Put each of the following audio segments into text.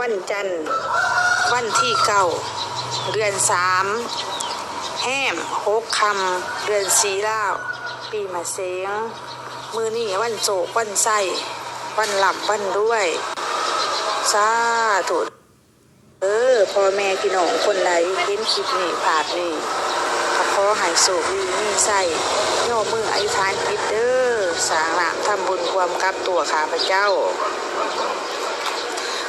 ວັນຈັນ ວັນທີເກົ້າ ເດືອນສາມ ແຮມຫົກຄ່ຳ ເດືອນສີ່ລາວ ປີມະເສັງ. ມື້ນີ້ວັນໂຊກ ວັນໄຊ ວັນລ່ຳ ວັນລວຍ. ສາທຸ. ເອີ ພໍ່ແມ່ພີ່ນ້ອງຄົນໃດເຫັນຄລິບນີ້ ພາບນີ້ ກໍຂໍໃຫ້ໂຊກດີມີໄຊ, ຍໍມືອະທິຖານຈິດເດີ, ສ້າງນ້ຳທຳບຸນຮ່ວມກັບຕົວຂ້າພະເຈົ້າ.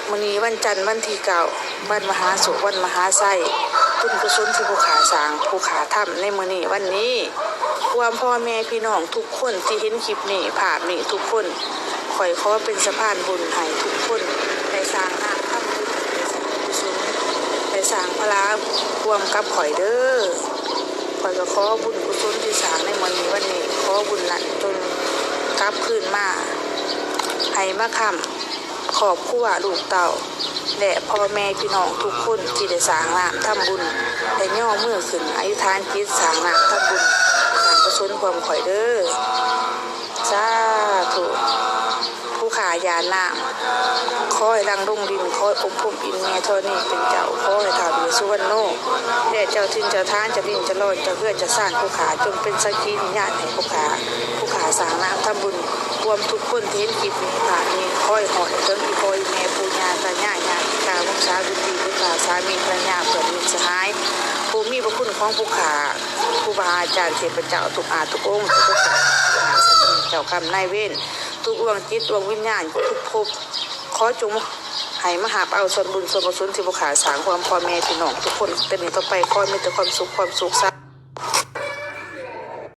ມື້ນີ້ວັນຈັນ ວັນທີເກົ້າ ວັນມະຫາໂຊກ ວັນມະຫາໄຊ, ບຸນກຸສົນທີ່ຜູ້ຂ້າສ້າງ ຜູ້ຂ້າທຳໃນມື້ນີ້ ວັນນີ້ ຮວມພໍ່ແມ່ພີ່ນ້ອງທຸກຄົນທີ່ເຫັນຄລິບນີ້ ພາບນີ້ທຸກຄົນ, ຂ້ອຍຂໍເປັນສະພານບຸນໃຫ້ທຸກຄົນໄດ້ສ້າງນ້ຳທຳບຸນ, ໄດ້ສ້າງກຸສົນ, ໄດ້ສ້າງພະລາຮ່ວມກັບຂ້ອຍເດີ. ຂ້ອຍກໍຂໍບຸນກຸສົນທີ່ສ້າງໃນມື້ນີ້ວັນນີ້, ຂໍບຸນນັ້ນຈົ່ງກັບຄືນມາໃຫ້ມາຄ້ຳ ຄອບຄົວລູກເຕົ້າ ແລະ ພໍ່ແມ່ພີ່ນ້ອງທຸກຄົນທີ່ໄດ້ສ້າງນ້ຳທຳບຸນ ແລະ ຍໍມືຂຶ້ນອະທິຖານຈິດສ້າງນ້ຳທຳບຸນ ສ້າງກຸສົນຮ່ວມຂ້ອຍເດີ. ສາທຸ. ຜູ້ຂ້າຢານາງ ຂໍໃຫ້ຫຼັ່ງລົງດິນ, ຂໍອົບຮົມອິນແມ່ທໍນີເປັນເຈົ້າ, ຂໍໃຫ້ທ້າວເວດສຸວັນໂນ ແລະ ເຈົ້າຖິ່ນເຈົ້າຖານ, ເຈົ້າດິນເຈົ້າລອນ, ເຈົ້າເຮືອນເຈົ້າຊານ ຜູ້ຂ້າ ຈົ່ງເປັນສັກຂີວິນຍານໃຫ້ຜູ້ຂ້າ, ຜູ້ຂ້າສ້າງນ້ຳທຳບຸນ ຮວມທຸກຄົນທີ່ເຫັນຄລິບນີ້ ພາບນີ້ ຂໍໃຫ້ຮອດເຖິງອີ່ພໍ່ອີ່ແມ່ ປູ່ຍ່າຕາຍາຍ ຍາຕິກາ ວົງສາວິຕີ ບຸດພາ ສາມີ ພັນລະຍາ ເພື່ອນມິດສະຫາຍ ຜູ້ມີພະຄຸນຂອງຜູ້ຂ້າ, ຄູບາອາຈານ ເທບພະເຈົ້າທຸກອາດທຸກອົງ ທີ່ປົກປັກຮັກສາ ເຈົ້າກຳນາຍເວນ ທຸກດວງຈິດດວງວິນຍານ ທຸກພົບ ຂໍຈົ່ງໃຫ້ມາຮັບເອົາສ່ວນບຸນສ່ວນກຸສົນທີ່ຜູ້ຂ້າສ້າງ ຮວມພໍ່ແມ່ພີ່ນ້ອງທຸກຄົນ ແຕ່ນີ້ຕໍ່ໄປ ຂໍມີແຕ່ຄວາມສຸກຄວາມສຸກ. ສາ